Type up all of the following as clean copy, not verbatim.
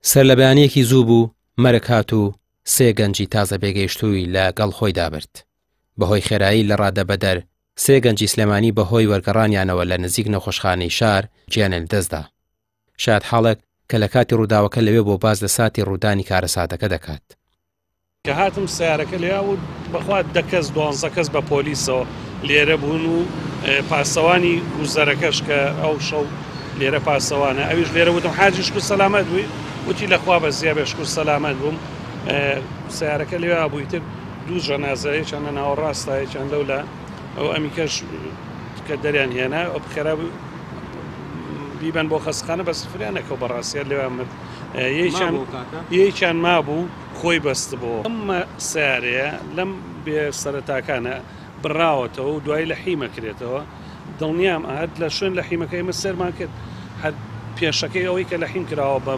سەرلەبەیانییەکی زوو بوو، مەرگ هات و سێ گەنجی تازە پێگەیشتووی لە گەڵ خۆیدا برد. بەهۆی خێرایی لە ڕادەبەدەر، سێ گەنجی سلێمانی بەهۆی وەرگەڕانیانەوە لە نزیک نەخۆشخانەی شار گیانیان لەدەستدا. شایەتحاڵێک کە لە کاتی ڕووداوەکە لەوێ بووە باس لە ساتی ڕوودانی کارەساتەکە دەکات. کە هاتم سەیارەکە لێیا بوو بەخوا دە کەس دوانزە کەس بە پۆلیسەوە لێرە بوون و پاسەوانی گوزەرەکەش کە ئەو شەو لێرە پاسەوانە ئەویش لێرە وتم حاجی شکر سەلامەت بووی وتی لەخوا بە زیابێ شکر سەلامەت بووم سیارەکە لێوا بووی تر دوو جەنازە یەکیان لە ناوەڕاستە یەکیان لەو لە ئەو ئەمیکەش کە دەریان هێنا ئەو خێرا بیبەن بۆ خەستخانە بەس فریان نەکەو بەڕاستیە لێوا مرد یەکیان یەکیان مابوو خۆی بەستبۆوە. ئەم سەیارەیە لەم بێ سەرەتاکانە بڕاوەتەوە و دوایی لە حیمە کرێتەوە دڵنیام هەر لە شوێن لە حیمەکە ئێمە سەیرمان کرد هەر پێشەکەی ئەوەی کە لە حیم کراوە بە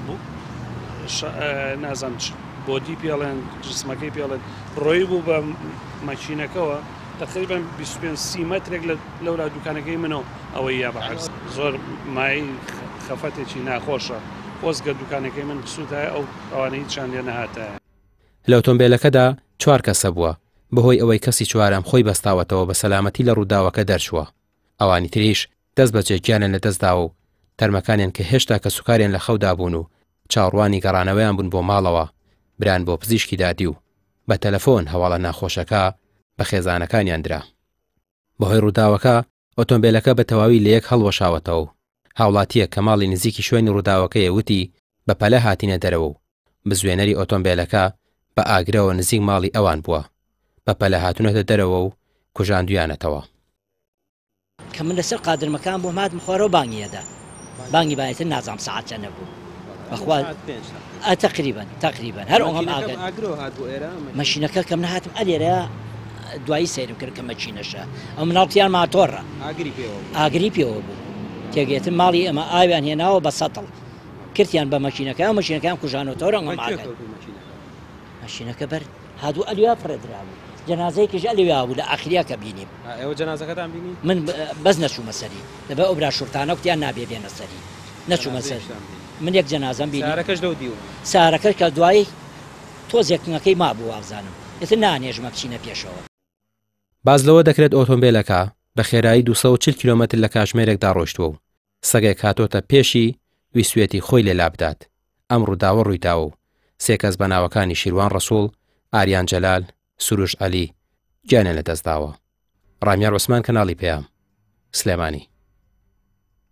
نازانم چ بۆدی پێڵێن جسمەکەی پێڵێن ڕۆی بوو بە مەکینەکەوە تقریبا 25 سی مەترێک لە لەولا دوکانەکەی منەوە ئەوەی یا بە عەرز زۆر مای خەفەتێکی ناخۆشە خۆزگە دوکانەکەی من بسووتایە ئەو ئەوانە هیچیان لێ نەهاتایە. لە ئۆتۆمبێلەکەدا چوار کەس هەبووە، بەهۆی ئەوەی کەسی چوارەم خۆی بەستاوەتەوە بە سەلامەتی لە ڕووداوەکە دەرچووە، ئەوانی تریش دەستبەجێ گیانیان لەدەستداوە و تەرمەکانیان کە هێشتا کەسوکاریان لە خەودا بوون و چاوەڕوانی گەڕانەوەیان بوون بۆ ماڵەوە بران بۆ پزیشکی دادی و بە تەلەفۆن هەواڵە ناخۆشەکە بە خێزانەکانیان درا. بەهۆی ڕووداوەکە ئۆتۆمبێلەکە بە تەواوی لەیەک هەڵوەشاوەتەوە و هاوڵاتییەک کە ماڵی نزیکی شوێنی ڕووداوەکەیە وتی، بە پەلە هاتینە دەرەوە و بزوێنەری ئۆتۆمبێلەکە بە ئاگرەوە نزیک ماڵی ئەوان بووە، بە پەلە هاتوونەتە دەرەوە و کوژاندویانەتەوە. کە من لەسەر قادرمەکان بووم هاتم خوارەوە بانگی ئەدا بانگی بایتر نازانم سەعات چەنە بوو بەخوا ئە تەقریبەن تەقریبەن هەر ئەوم ئاگەر مەشینەکە کە من هاتم ئەلێرە دوایی سەیرم کرد کە مەکینەشە ئەو مناڵتیان ماتۆڕە ئاگری پێوە بوو تێگەێتن ماڵی ئەمە ئاویان هێناوە بە سەتڵ کردیان بە مەکینەکە ئەو مەشینەکان کوژانەوە ڕەنگە مەشینەکە بەر هاتوو ئەلیا فڕێدرابوو جەنازەیەکیش ئەلویا بوو لە ئاخریا کە بینیم ئێوە جەنازەکەتان بینی؟ من بەس نەچوومە سەری لەبەر ئەو برا شورتانە کوتیان نابێ بێنە سەری نەچوومە سەر من یەک جەنازەم بینی سارەکەش لەو دیو سارەکەش کە دوایی تۆزێک کنەکەی مابوو وابزانم ئیتر نانێژمە بچینە پێشەوە. باس لەوە دەکرێت ئۆتۆمبێلەکە بە خێرایی 240 کیلۆمەتر لە کاژمێرێکدا ڕۆیشتووە و سەگێک هاتۆتە پێشی ویستویەتی خۆی لێ لابدات، ئەم ڕووداوە ڕوویداوە و سێ کەس بە ناوەکانی شیروان ڕەسوڵ، ئاریان جەلال، سروش عەلی گیانیان لەدەستداوە. ڕامیار عوسمان کەناڵی پەیام، سلێمانی.